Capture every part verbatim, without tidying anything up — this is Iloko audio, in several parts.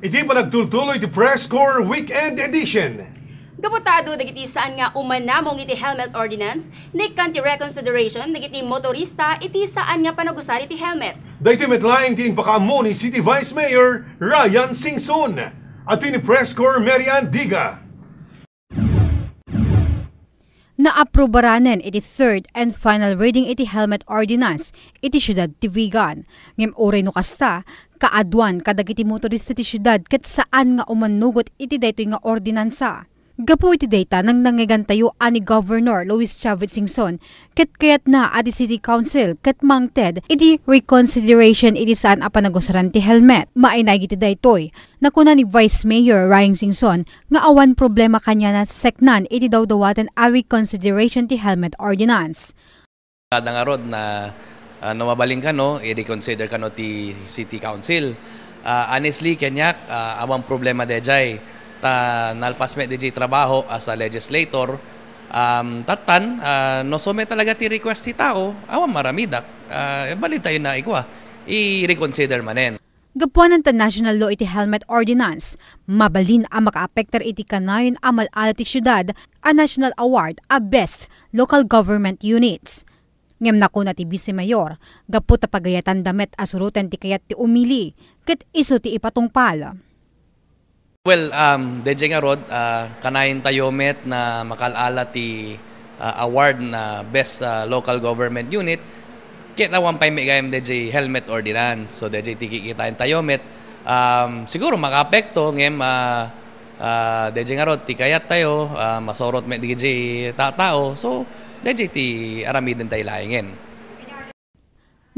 Iti panagtultuloy ti Press Corps Weekend Edition. Gapu ta adu dagiti saan nga umanamong iti helmet ordinance, naikkan ti reconsideration dagiti motorista iti saan nga panagusar iti helmet. Daytoy met laeng ti impakaammo ni City Vice Mayor Ryan Singson. Adtoy ni Press Corps Mary Ann Diga. Naaprobaranen iti third and final reading iti helmet ordinance iti siudad ti Vigan. Ngem uray no kasta, kaaduan kadagiti motorista ti siudad ket saan nga umanugot iti daytoy nga ordinansa. Gapu iti dayta, nangnangngegantayo a ni Governor Luis Chavit Singson ket kayatna a ti City Council ket mangted iti reconsideration iti saan a panagusaran ti helmet. Mainaig iti daytoy, nakuna ni Vice Mayor Ryan Singson nga awan problema kaniana seknan iti dawdawaten a reconsideration ti helmet ordinance. Kada ngarud na, ah, no mabalin kano, i-reconsider kano ti City Council. Ah, honestly, kaniak, ah, awan problema daydiay. Ta nalpas met daydiay trabaho as a legislator. Um, tattan, ah, no isu met talaga ti request ti tao, awan maramidak. Ah, balin tayo na ikua, i-reconsider manen. Gapuanan ta national law iti helmet ordinance, mabalin a makaapektar iti kanayon a mal-ala ti siudad a national award a Best Local Government Units. Ngem nakuna ti Vice Mayor, gapu ta pagayatanda met a suroten ti kayat ti umili, ket isu ti ipatungpal. Well, um, daydiay ngarud, ah, kanayon tayo met na makal-ala ti, ah, award na Best, ah, Local Government Unit, ket awan pay met gayam daydiay helmet ordinance. So, daydiay ti kikitaen tayo met, um, siguro makaapekto, ngem, ah, ah, daydiay ngarud, ti kayat tayo, ah, masurot met daydiay tatao. So, daydiay ti aramiden tayo laengen.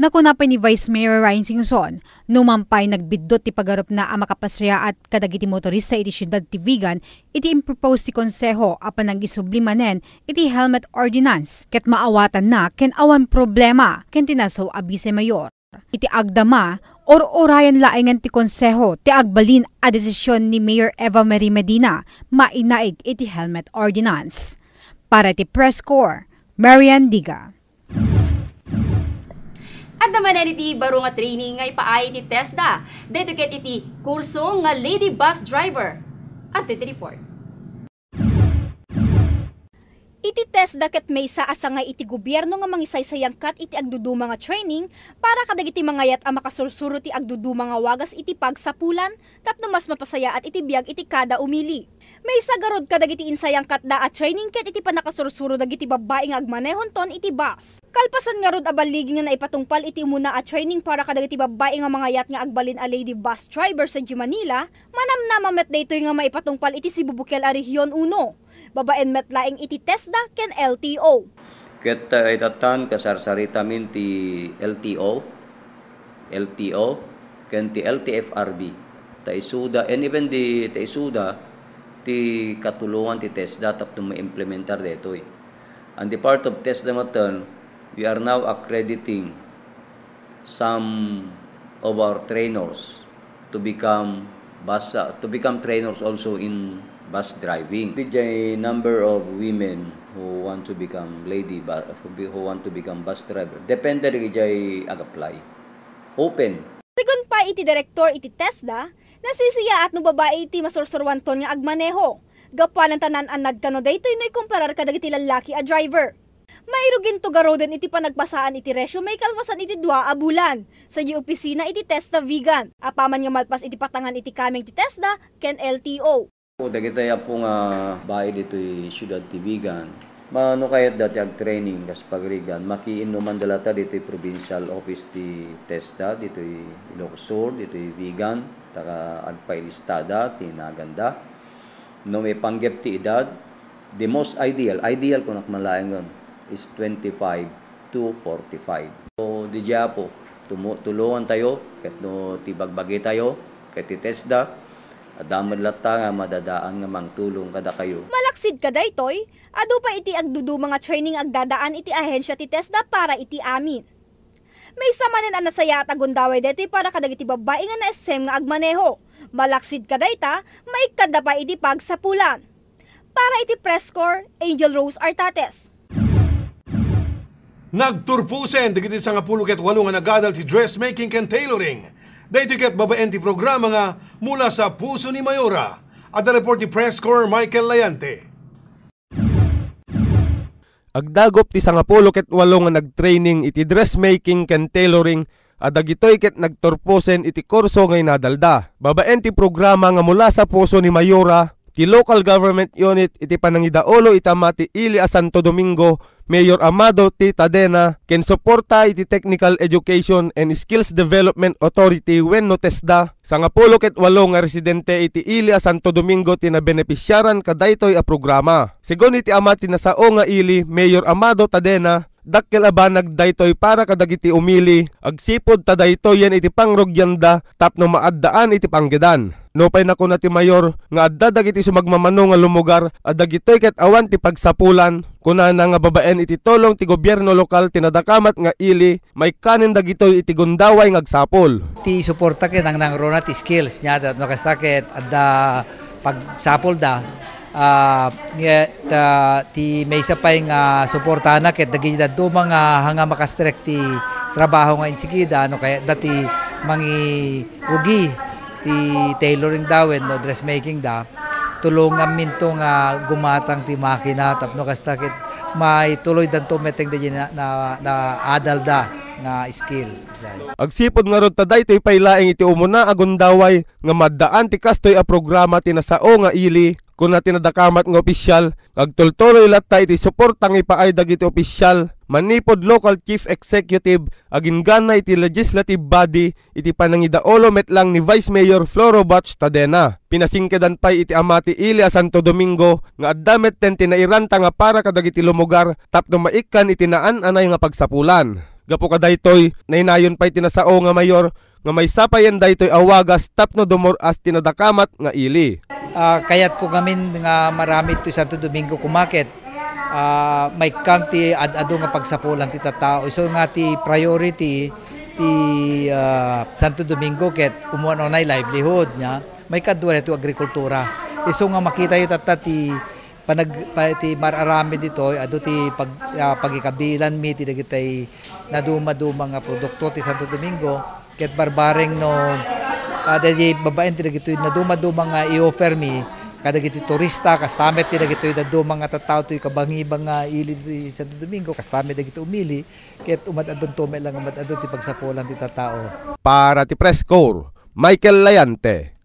Nakuna pay ni Vice Mayor Ryan Singson, numan pay nagbiddut ti pagarupna a makapasayaat kadagiti motorista iti siudad ti Vigan iti impropose ti Konseho a panangisubli manen iti helmet ordinance ket maawatanna ken awan problema ken ti nasu a Vice Mayor. Iti agdama, ur-urayan laengen ti Konseho ti agbalin a desisyon ni Mayor Eva Marie Medina mainaig iti helmet ordinance. Para iti Press Corps, Marian Diga. Adda manen iti baro nga training nga ipaay iti TESDA. Daytoy ket iti kurso nga lady bus driver. Adtoy ti report. Iti TESDA ket maysa a sangay iti gobierno nga mangisaysayangkat iti agduduma nga training para kadagiti mangayat a makasursuro ti agduduma nga wagas iti pagsapulan tapno mas mapasayaat iti biag iti kada umili. Maysa garud kadagiti insayangkatda a training ket iti pannakasursuro dagiti babbai nga agmanehonton iti bus. Kalpasan ngarud a balligi nga naipatungpal iti umuna a training para kadagiti babbai nga mangayat nga agbalin a lady bus driver sadiay Manila, manamnama met daytoy nga maipatungpal iti Cebu Bukel a Rehiyon uno, babaen met laeng iti TESDA ken L T O. Ket, uh, itatan, kasarsaritami ti L T O, L T O, ken ti L T F R B. Ta isuda, and even the, ta isuda, ti katulongan ti TESDA tapno maimplementar daytoy. And the part of TESDA nga term, we are now accrediting some of our trainers to become bus, uh, to become trainers also in bus driving. With the number of women who want to become lady bu-, who be-, who want to become bus driver. Depende dagiti ag-apply. Open. Segun pay iti direktor iti TESDA, nasisiyaat no babai ti masursuroanton nga agmaneho. Gapuanan ta naan-annad kano daytoy no ikomparar kadagiti lallaki a driver. Mairuginto garuden iti panagpasaan iti resume kalpasan iti dua a bulan sadiay opisina iti TESDA Vigan. Apaman nga malpas iti patangan iti kameng ti TESDA ken L T O. Dagiti apo nga bai ditoy siudad ti Vigan, mano kayatda ti agtraining kas pagrigan, makiinnuman da latta ditoy provincial office ti TESDA, ditoy Ilocos Sur, ditoy Vigan, ta agpailistada ti naganda. No maipanggep ti edad, the most ideal, ideal kunak man laengen, is twenty-five to forty-five. So, diay apo, tumo-, tulongan tayo, ket no ti bagbagi tayo, ket ti TESDA, adda met latta nga madadaan nga mangtulong kadakayo. Malaksid kadaytoy, adu pay iti agduduma nga training agdadaan iti ahensya ti TESDA para iti amin. Maysa manen a nasayaat a gundaway daytoy para kadagiti babbai nga na-exempt nga agmaneho. Malaksid kadayta, maikkadda pay iti pagsapulan. Para iti Press Corps, Angel Rose Artates. Nagturposen dagiti sangapulo ket walo nga nagadal ti dressmaking ken tailoring. Daytoy ket babaen ti programa nga Mula sa puso ni Mayora, adda report ni Press Corps Michael Layante. Agdagop ti sangapulo ket walo nga nagtraining iti dressmaking ken tailoring a dagitoy ket nagturposen iti kurso nga inadalda. Babaen ti programa nga mula sa puso ni Mayora, ti local government unit iti panangidaulo iti ama ti ili a Santo Domingo, Mayor Amado T. Tadena, ken suporta iti Technical Education and Skills Development Authority wenno TESDA, sangapulo ket walo nga residente iti ili a Santo Domingo ti nabenepisiaran kadaytoy a programa. Segun iti ama ti nasao nga ili, Mayor Amado Tadena, dakkel a banag daytoy para kadagiti umili, agsipud ta daytoyen iti pangrugianda tapno maaddaan iti panggedan. Nupay nakuna ti mayor nga adda dagiti sumagmamano nga lumugar a dagitoy ket awan ti pagsapulan, kunana nga babaen iti tulong ti gobierno lokal ti nadakamat nga ili, maikkanen dagitoy iti gundaway nga agsapul. Ti suporta ket nangnangruna ti skills nia, no kasta ket adda pagsapulda. Ah, ket, ah, ti maysa pay nga suportana ket dagiti dadduma nga, nga makastrek ti trabaho nga insigida, no kayatda ti mangirugi ti tailoring da wenno dressmaking da, tulonganminto nga gumatang ti makina tapno kasta ket maituloydanto met dagiti na, na, naadalda nga skill. Agsipud ngarud ta daytoy pay laeng iti umuna a gundaway nga maddaan ti kastoy a programa ti nasao nga ili, kuna ti nadakamat nga opisyal, nga agtultuloy latta iti suporta nga ipaay dagiti opisyal, manipud local chief executive, agingganna iti legislative body, iti panangidaulo met lang ni Vice Mayor Floro Batch Tadena. Pinasingkedan pay iti ama ti ili a Santo Domingo nga adda metten ti nairanta nga para kadagiti lumugar tapno maikkan iti naan-anay nga pagsapulan. Gapu kadaytoy, nainayon pay ti nasao nga mayor nga maysa payen daytoy a wagas tapno dumur-as ti nadakamat nga ili. Ah, kayatko ngamin nga maaramid ti Santo Domingo koma ket, ah, maikkan ti ad-adu nga pagsapulan ti tattao. Isu nga ti priority ti, ah, Santo Domingo ket umuna unay livelihood nia. Maikadua daytoy agrikultura. Isu nga makitayo tatta ti panag-, pa-, ti mar-aramid ditoy, adu ti pag-, ah, pagikabilanmi ti dagitay naduma-duma nga produkto ti Santo Domingo, ket barbareng no, ah, dagiti babaen ti dagitoy naduma-duma nga i-offermi kadagiti turista, kasta met ti dagitoy dadduma nga tattao toy kabangibang nga ili ti Santo Domingo, kasta met dagiti umili, ket umad-adunto met lang umad-adu ti pagsapulan ti tattao. Para ti Press Corps, Michael Layante.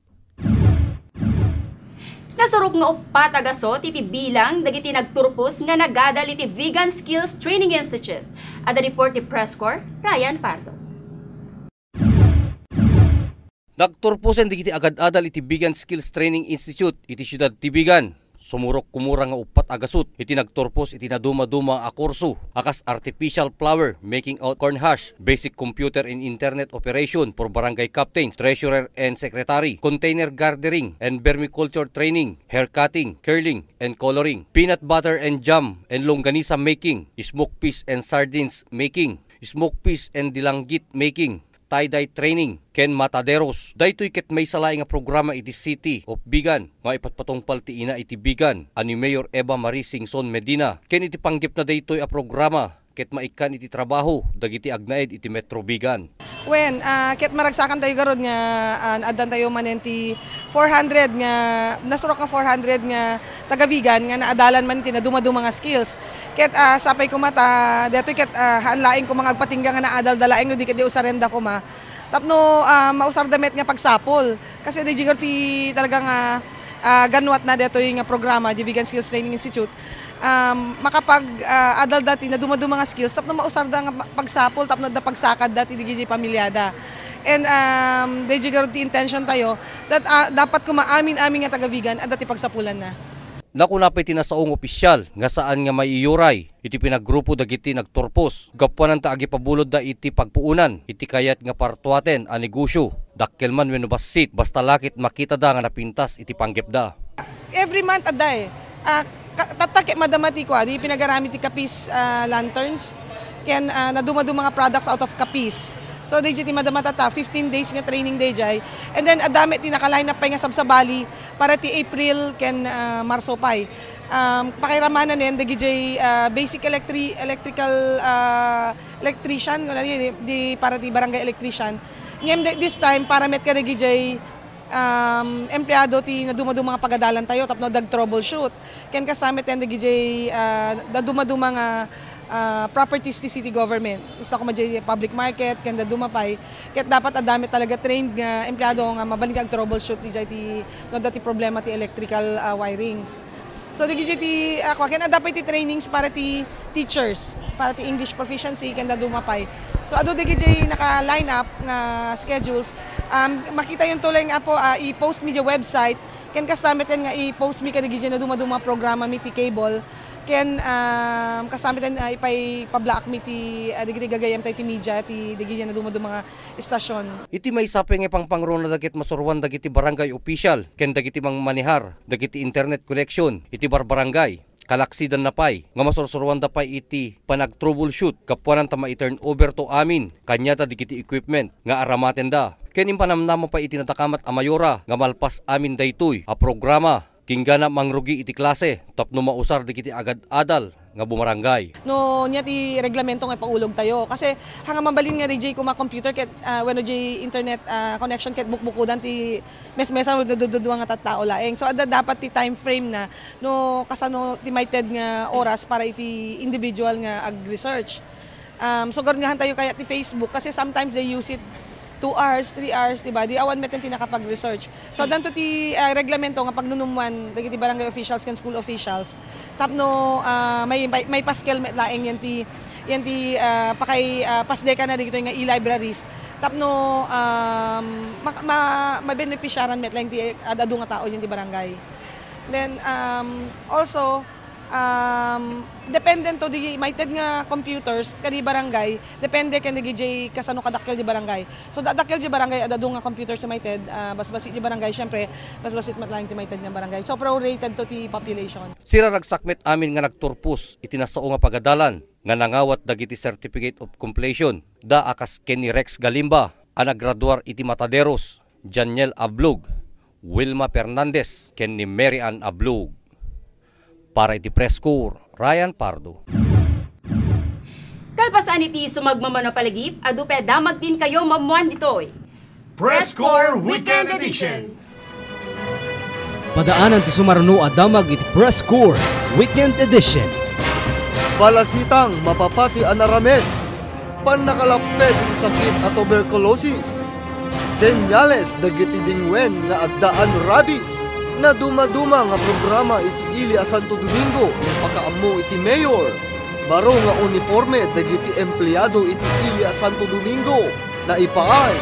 Nasurok nga uppat a gasut iti bilang dagiti nagturpos nga nagadal iti Vigan Skills Training Institute. Adda report ni Press Corps, Ryan Pardo. Nagturposen dagiti agad-adal iti Vigan Skills Training Institute iti siudad ti Vigan. Sumurok kumura nga uppat a gasut iti nagturpos iti naduma-duma a kurso a kas artificial flour, making out corn husk, basic computer and internet operation for barangay captains, treasurer and secretary, container gardening and vermiculture training, hair cutting, curling, and coloring, peanut butter and jam and longganisa making, smoke fish and sardines making, smoke fish and dilanggit making, tie-dye training, ken mataderos. Daytoy ket maysa laeng a programa iti City of Vigan nga ipatpatungpal ti ina iti Vigan a ni Mayor Eva Marie Singson Medina. Ken iti panggepna daytoy a programa ket maikkan iti trabaho dagiti agnaed iti Metro Vigan. Wen, ah, ket maragsakantayo garud nga, ah, naaddantayo manen ti four hundred nga, nasurok nga four hundred nga taga-Vigan nga naadalan man iti naduma-duma nga skills. Ket, ah, sapay koma ta daytoy ket, ah, haan laeng koma nga agpatingga nga naadalda laeng no di ket di usarenda koma. Tapno, ah, mausarda met nga pagsapol. Kasi daydiay ti talaga nga, ah, ganwatna daytoy nga programa, di Vigan Skills Training Institute. Um, makapag, ah, adalda ti naduma-duma nga skills tapno mausarda nga ma-, pagsapol tapno adda pagsakadda ti daydiay pamilyada. And, um, daydiay garud ti intention tayo that, ah, dapat koma amin-amin nga taga-Vigan, adda ti pagsapulanna. Nakuna pay ti nasao nga opisyal nga saan nga maiyuray iti pinagrupo dagiti nagturpos gapuanan ta agipabulodda iti pagpuonan iti kayat nga partuaten a negosyo, dakkel man wenno bassit, basta la ket makitada nga napintas iti panggepda. Every month adda eh. Ah, ka-, tatta ket madama ti kua, di pinagaramid ti Capiz, ah, lanterns. Ken, ah, naduma-duma nga products out of Capiz. So, daydiay ti madama tatta, fifteen days nga training daydiay. And then, adda met ti naka-line up pay nga sabsabali para ti April ken, ah, Marso pay. Um, pakairamana nen, dagijay, ah, basic electri-, electrical, ah, electrician, wala di, di para ti barangay electrician. Ngem, di-, this time, para met kadagijay Um, empleyado ti nadumaduma nga pagadalan tayo tapno dag-troubleshoot. Ken kasta met ken dagiti, ah, nadumaduma nga, ah, properties ti city government. Basta koma diay public market, ken dadduma pay. Ket dapat adda met talaga trained nga empleyado nga mabalin nga ag-troubleshoot diay ti, no, adda ti problema ti electrical, ah, wirings. So, dagiti, ah, kua, ken adda pay ti trainings para ti teachers, para ti English proficiency, ken dadduma pay. So, adu dagiti naka-line up nga schedules. Um, makitayonto laeng, Apo, ah, i-post mi diay website, ken kasta met ken nga i-post mi kadagiti nadumaduma programa mi ti cable, ken, um, kasta met ken, ah, ipay-, pablaak mi ti, ah, dagiti gagayyem tayo ti media, ti dagiti nadumaduma nga istasyon. Iti maysa pay nga ipangpangruna dagiti masuroan dagiti barangay official ken dagiti mangmanehar dagiti internet connection iti barbarangay. Kalaksidanna pay nga masursuroanda pay iti panag-troubleshoot gapuanan ta mai-turn over to amin kaniada dagiti equipment nga aramatenda. Ken impanamnama pay iti nadakamat a mayora nga malpas amin daytoy a programa. Kinggana mangrugi iti klase tapno mausar dagiti agad-adal nga bumarangay. No, nia ti reglamento nga ipaulog tayo. Kasi, hanga mabalin nga diay koma computer ket, ah, wenno diay internet, ah, connection ket bukbukodan ti mesmesan wenno dududua nga tattao laeng. So, adda dapat ti time frame na no kasano ti maited nga oras para iti individual nga ag-research. Um, so, garungahan tayo kaya ti Facebook kasi sometimes they use it two hours, three hours, di ba? Di awan met ti nakapag-research. So, addanto ti, ah, reglamento nga pagnunumwan dagiti barangay officials ken school officials tapno, ah, may, may, maipaskel met laeng yan ti, yan ti, ah, pakay, ah, pasdekana dagitoy nga e-libraries tapno, um, ma-, ma-, mabenepisiaran met laeng ti ad-adu nga tao yan ti barangay. Then, um, also, um, depende to di maited nga computers kadi barangay, depende ken dagiti kasano kadakkel di barangay. So, da-, dakkel di barangay, ad-adu nga computers ti maited, ah, basbasi di barangay, syempre, basbasi met laeng ti maited nga barangay. So, prorated to ti population. Siraragsak met amin nga nagturpos iti nasao nga pagadalan nga nangawat dagiti Certificate of Completion da a kas ken ni Rex Galimba a nagraduar iti Mataderos, Janiel Ablog, Wilma Fernandez, ken ni Mary Ann Ablog. Para iti Press Corps, Ryan Pardo. Kalpasan iti sumagmamano a palagip, adu pay a damag ti inkayo maammuan ditoy. Press Corps Weekend Edition. Padaanan ti sumaruno a damag iti Press Corps Weekend Edition. Balasitang mapapati a narames. Pannakalapped iti sakit a tuberculosis. Senyales dagiti dingwen nga addaan rabies. Nadumaduma nga programa iti ili a Santo Domingo impakaammo iti mayor. Baro nga uniporme dagiti empleado iti ili a Santo Domingo. Naipaay